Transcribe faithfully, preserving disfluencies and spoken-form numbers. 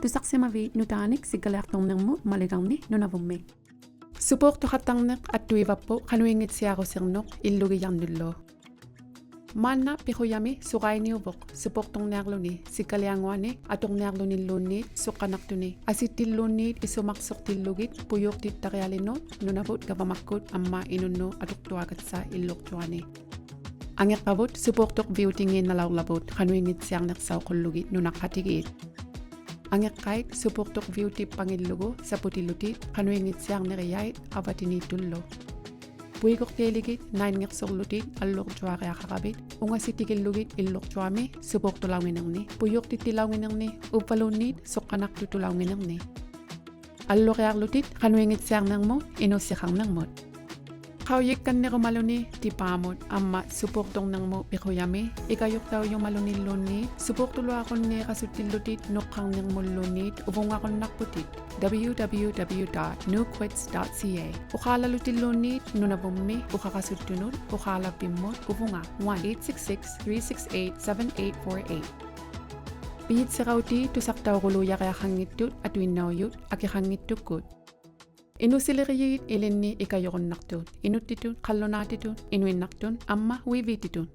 ᑐᓴᖅᓯᒪᕖᑦ ᓄᑖᓂᒃ ᓯᒡᒐᓕᐊᖅᑐᕐᓂᕐᒧᑦ ᒪᓕᒐᕐᓂᒃ ᓄᓇᕗᒻᒥ? ᓱᐴᖅᑐᖃᑦᑕᕐᓂᖅ ᐊᑦᑐᐃᕙᑉᐳᑦ ᖃᓄᐃᙱᑦᓯᐊᕈᓯᕐᓄᖅ ᐃᓪᓗᒋᔭᕐᓄᓪᓗ. ᒫᓐᓇ ᐱᖁᔭᒥ ᓱᕋᐃᓂᐅᕗᖅ ᓱᐴᖅᑐᕐᓂᐊᕐᓗᓂ ᓯᒡᒐᓕᐊᙳᐊᓂ ᐊᑐᕐᓂᐊᕐᓗᓂᓪᓘᓐᓃᑦ ᓱᖅᑲᓇᖅᑐᓂ ᐊᓯᒃᑎᓪᓘᓐᓃᑦ ᐃᓱᒪᖅᓱᖅᑎᓪᓗᒋᑦ ᐳᔫᖅᑎᑦᑕᕆᐊᓕᓄᑦ ᓄᓇᕗᑦ ᒐᕙᒪᒃᑯᑦ ᐊᒻᒪ ᐃᓄᓐᓄᑦ ᐊᑐᖅᑐᐊᒐᑦᓴᖅ ᐃᓪᓗᕐᔪᐊᓂ. ᐊᖏᕐᕋᕗᑦ ᓱᐴᖅᑐᖅ ᕕᐅᑎᖏᓐᓇᓚᐅᕐᓚᕗᑦ ᖃᓄᐃᙱᑦᓯᐊᕐᓂᖅᓴᐅᖁᓪᓗᒋᑦ ᓄᓇᖃᑎᒌᑦ. ᐊᖏᕐᕋᐃᑦ ᓱᐴᖅᑐᖅ ᕕᐅᑎᑉᐸᖏᓪᓗᒍ ᓴᐳᑎᓪᓗᑎᑦ ᖃᓄᐃᙱᑦᓯᐊᕐᓂᕆᔭᐃᑦ ᐊᕙᑎᓃᑦᑐᓪᓗ. ᐳᐃᒍᖅᑕᐃᓕᒋᑦ ᓇᐃᙱᖅᓱᕐᓗᑎᑦ ᐊᓪᓗᕐᔪᐊᕆᐊᖃᕋᕕᑦ ᐅᖓᓯᑎᒋᓪᓗᒋᑦ ᐃᓪᓗᕐᔪᐊᒥ ᓱᐴᖅᑐᓚᐅᙱᓂᕐᓂᒃ, ᐳᔫᖅᑎᑦᑎᓚᐅᙱᓂᕐᓂᒃ, ᐅᕝᕙᓘᓐᓃᑦ ᓱᖅᑲᓇᖅᑐᑐᓚᐅᙱᓂᕐᓂᒃ. ᐊᓪᓗᕆᐊᕐᓗᑎᑦ ᖃᓄᐃᙱᑦᓯᐊᕐᓂᕐᒧᑦ ᐃᓄᒃᓯᖃᕐᓂᕐᒧᑦ. ᖃᐅᔨᒃᑲᓐᓂᕈᒪᓗᓂ ᑎᐹᒧᑦ ᐊᒻᒪ ᓱᐴᖅᑐᕐᓂᕐᒧᑦ ᐱᖁᔭᒥ ᐃᑲᔪᖅᑕᐅᔪᒪᓗᓂᓪᓘᓐᓃᑦ ᓱᐴᖅᑐᓗᐊᕈᓐᓃᕋᓱᑦᑎᓪᓗᑎᑦ ᓄᖅᑲᕐᓂᕐᒧᓪᓘᓐᓃᑦ ᐅᕗᖓᕈᓐᓇᖅᐳᑎᑦ w w w dot nuquits dot c a. ᐅᖄᓚᓗᑎᓪᓘᓐᓃᑦ ᓄᓇᕗᒻᒥ ᐅᖃᕋᓱᑦᑐᓄᑦ ᐅᖄᓚᕝᕕᒻᒧᑦ ᐅᕗᖓ one eight six six, three six eight, seven eight four eight. ᐱᔨᑦᓯᕋᐅᑏᑦ ᑐᓴᖅᑕᐅᕈᓘᔭᕆᐊᖃᙱᑦᑐᑦ ᐊᑐᐃᓐᓇᐅᔪᑦ ᐊᑭᖃᙱᑦᑐᒃᑯᑦ. ᐃᓄᓯᓕᕆᔩᑦ ᐃᓕᓐᓂᒃ ᐃᑲᔪᕈᓐᓇᖅᑐᑦ, ᐃᓄᑦᑎᑐᑦ, ᖃᓪᓗᓈᑎᑐᑦ, ᐃᓄᐃᓐᓇᖅᑐᑦ ᐊᒻᒪ ᐅᐃᕖᑎᑐᑦ.